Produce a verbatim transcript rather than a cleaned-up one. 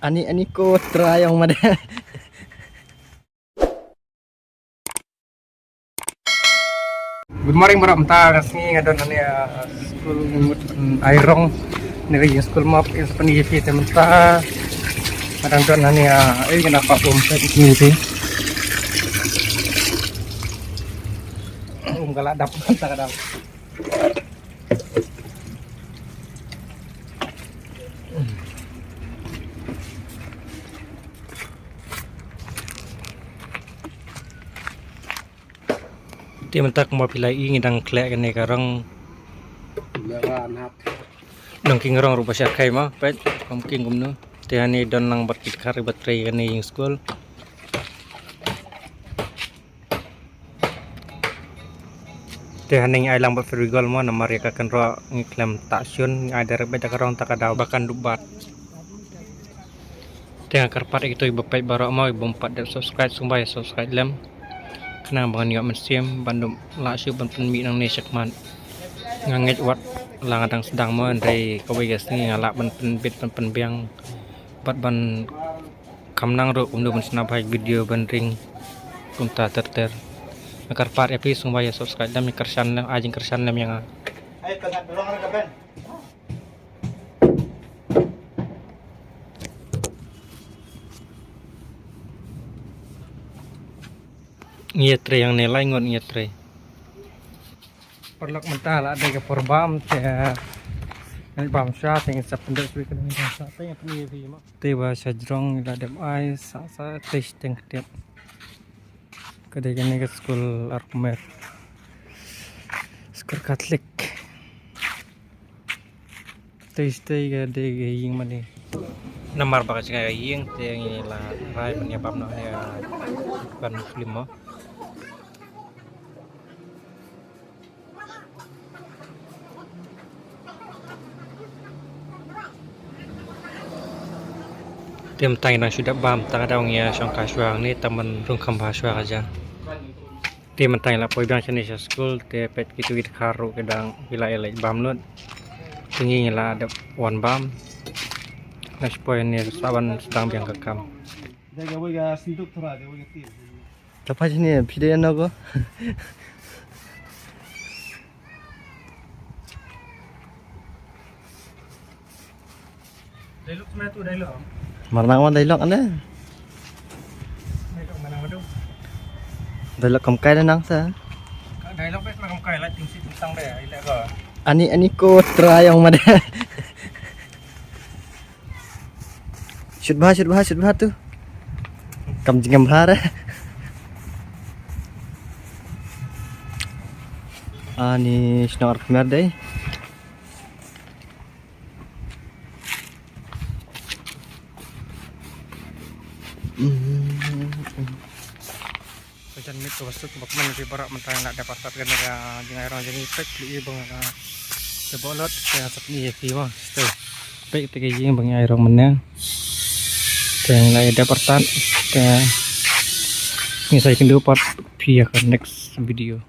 Ani, ani ko trai ong mada. Good morning, baroh. Mynta ka sngi nga don hangne, ah, skul, ngut, mm, ai rong. Ni ka ïing skul map, ïa sa pyni ïa phi te mynta. Nga dang don hangne, ah, ei, kane ka pap um sa pyni ïa phi. Um ka la dap mynta ka dang. Te mynta kumba phi la ïohi ngi dang khleh kane ka rong. Nongking rong ruh ba shyrkhei mo, peit, kum king kumno. Te hangne don lang bad ki dkhar kiba trei kane ïing skul. Te hangne ngi ai lang bad Ferrigol mo, namar ïa ka kynroh ngi khlem tah shun, ngi ai direct beit da ka rong, ta ka daw ba kan dup bat. Te nga kyrpad ïa kito kiba peit baroh mo, bym pat dep subscribe, sngewbha ïa subscribe lem. Khnang ba ngan ïoh mynsiem ban dup lah shuh ban pynmih nangne shakhmat. Nga ngeit wat la nga dang sdang mo, hynrei kawei ka sngi nga lah ban pynbit ban pynbiang bad ban kham nang ruh kumno ban shna bha ïa ki video ban ring kumta ter ter. Nga kyrpad ïa phi sngewbha ïa subscribe lem, ïa kyrshan lem, ai jingkyrshan lem ïa nga. Ngi ïa trei hangne lai ngut ngi ïa trei. Paralok mynta la dei ka por bam te, ngan bam sha te ngi sa pynduh shuwa ka dang sa te ngi pynïaid hi mo. Te ba sha jrong la dep ai sa sa te shteng ktiap. Ka dei kane ka skul Arkumer. Skul Katholik. Te shatei ka dei ka ïing mane. Namar ba ka jngai ka ïing te ngi la rai ban ïa bam noh ïa ban film mo. Te mynta ngi dang shu dep bam, tang ka daw ngi ïa shong kai shuwa hangne tang ban rung kham bha shuwa ka jaka. Te mynta ngi la poi biang shane sha skul, te peit kito ki dkhar ruh ki dang ki la ïa leit bam lut. Te ngi ngi la dep wan bam. Nga shu poi hangne sa ban sdang biang ka kam. Dei ka wei ka sinduk thra, dei wei ka tin. Dapat sini phi dei ano ko. Dialog mana tu, dialog? Marnang wan dialog ane. Dialog mana tu? Dialog kam kai nang sa. Dialog bes ma kam kai la ting si tang de, ila ko. Ani, ani ko try ong mada. Shoot bha, shoot bha, shoot bha tu. Kam jingam bha re. Ani shnong Arkumer dei. Ka janmiet kaba suk ba kmen ki baroh mynta nga dep artat kane ka jingai rong jong ngi, peit kli ba nga dep bok lut ka sa pyni ïa phi mo. Peit kata ka ïing ba ngi ai rong mynne. Te nga la dep artat te ngi sa ïakynduh pat phi ïa ka next video.